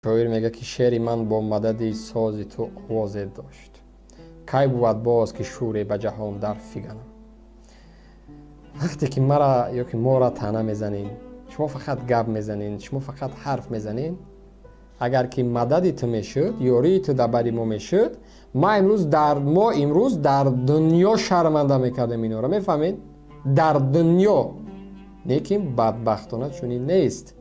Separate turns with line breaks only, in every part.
Шоир мега, ки шеъри ман бо мадади сози ту овозе дошт. Кай бувад боз, ки шӯре ба ҷаҳон дар фиганам? Вақте ки мара ё ки моро таъна мезанен, шумо фақат гап мезанен, шумо фақат ҳарф мезанен. Агар ки мадади ту мешуд, ёрии ту дар бари мо мешуд, мо имрӯз дар дунё шарманда мекардем инора, мефаҳмед? Дар дунё. Лекин бадбахтона чунин нест,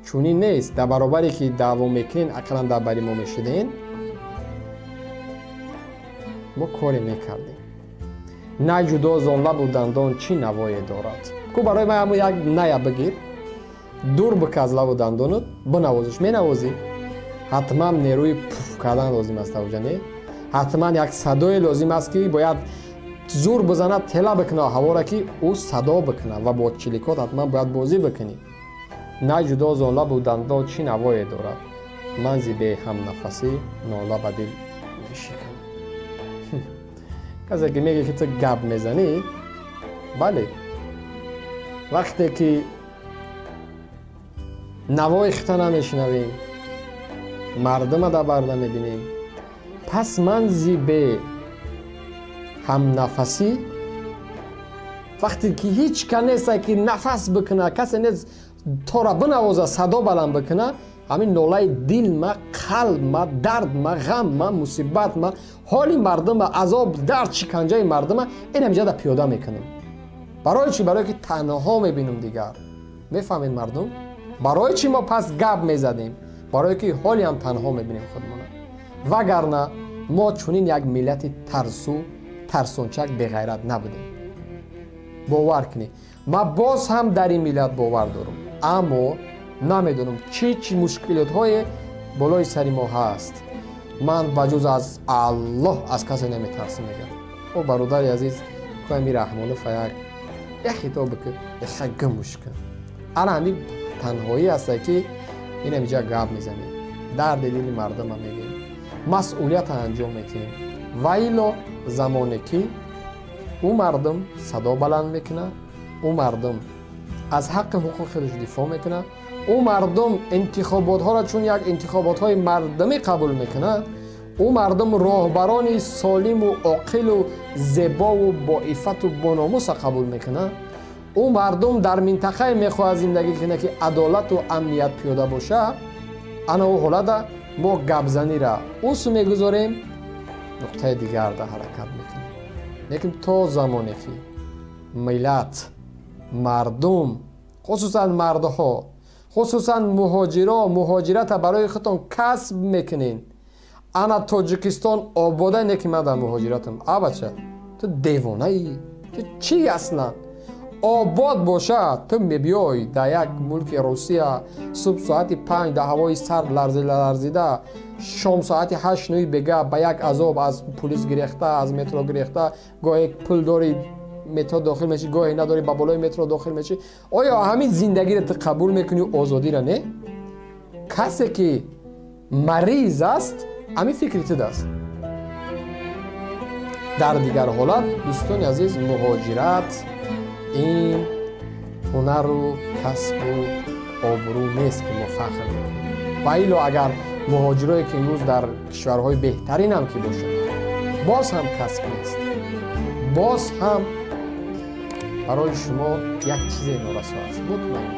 чунин нест. Дар баробаре ки даъво мекунен, ақаллан дар бари мо мешуден, мо коре мекардем. На ҷудо зон лабу дандон чӣ навое дорад? Ку барои ман ҳамун як ная бигир, дур бика аз лабу дандонат, бинавозиш. Менавозӣ? Ҳатман нерӯи пуф кардан лозим аст авҷа, не? Ҳатман як садое лозим аст, ки бояд зур бизанад, тела бикуна ҳавора, ки ӯ садо бикуна, ва бо чиликот ҳатман бояд бозӣ бикунӣ. На ҷудо зон лабу дандон чӣ навое дорад? Ман зи беҳамнафасӣ нола ба дил мешиканам. Касе ки меге, ки ту гап мезанӣ, бале, вақте ки навои хита намешунавем, мардума дар бар намебинем, пас ман зи бе ҳамнафасӣ, вақте ки ҳеҷ ка несте, ки нафас бикуна, касе нест тора бинавоза, садо баланд бикуна, ҳамин нолаи дилма, қалбма, дардма, ғамма, мусибатма, ҳоли мардума, азоб, дард, шиканҷаи мардума ин ҳамиҷада пиёда мекунам. Барои чӣ? Барое ки танҳо мебинам дигар. Мефаҳмед, мардум, барои чӣ мо пас гап мезадем? Барое ки ҳолиам танҳо мебинем худмона. Вагарна мо чунин як миллати тарсу, тарсончак, беғайрат набудем. Бовар кунед, ман боз ҳам дар ин миллат бовар дорам, аммо намедонам, чӣ чӣ мушкилотҳое болои сари мо ҳаст. Ман ба ҷуз аз Аллоҳ аз касе наметарсам, мегам. О бародари азиз, кӯами Раҳмонов, як хитоб бикун, яха гумуш кун. Ана ҳамин танҳоӣ ҳаста, ки ин ҳамиҷа гап мезанем, дарди дили мардума мегӯем, масъулията анҷом метиҳем. Ва ило замоне ки ӯ мардум садо баланд мекунад, ӯ мардум аз ҳаққи ҳуқуқи худаш дифоъ мекунад, ӯ мардум интихоботҳоро чун як интихоботҳои мардумӣ қабул мекунад, ӯ мардум роҳбарони солиму оқилу зебову боиффату бономуса қабул мекунад, ӯ мардум дар минтақае мехоҳад зиндагӣ кунад, ки адолату амният пиёда бошад, ана ӯ ҳолата мо гапзанира усу мегузорем, нуқтаи дигарда ҳаракат мекунем. Лекин то замоне ки миллат, мардум, хусусан мардҳо, хусусан муҳоҷиро, муҳоҷирата барои худтон касб мекунен, ана Тоҷикистон обода, не ки ман дар муҳоҷиратам. А бача, ту девонаӣ, ту чӣ? Аслан обод бошад, ту мебиёй дар як мулки Русия, субҳ соати 5 дар ҳавои сард ларзида ларзида, шом соати 8-9 бега ба як азоб, аз пулис гирехта, аз метро гирехта, гоҳе пул дори, метро дохил мешӣ, гоҳе надорӣ, ба болои метро дохил мешӣ. Оё ҳамин зиндагиро ту қабул мекунӣ, озодиро? Не. Касе ки мариз аст, ҳамин фикри ту аст. Дар дигар ҳолат, дӯстони азиз, муҳоҷират ин ҳунару касбу обрӯ нест, ки мо фахр мекунем. Ва ило агар муҳоҷирое ки имрӯз дар кишварҳои беҳтаринам ки бошад, боз ҳам касб нест, боз ҳам барои шумо як чизе норасо аст, мутмаин.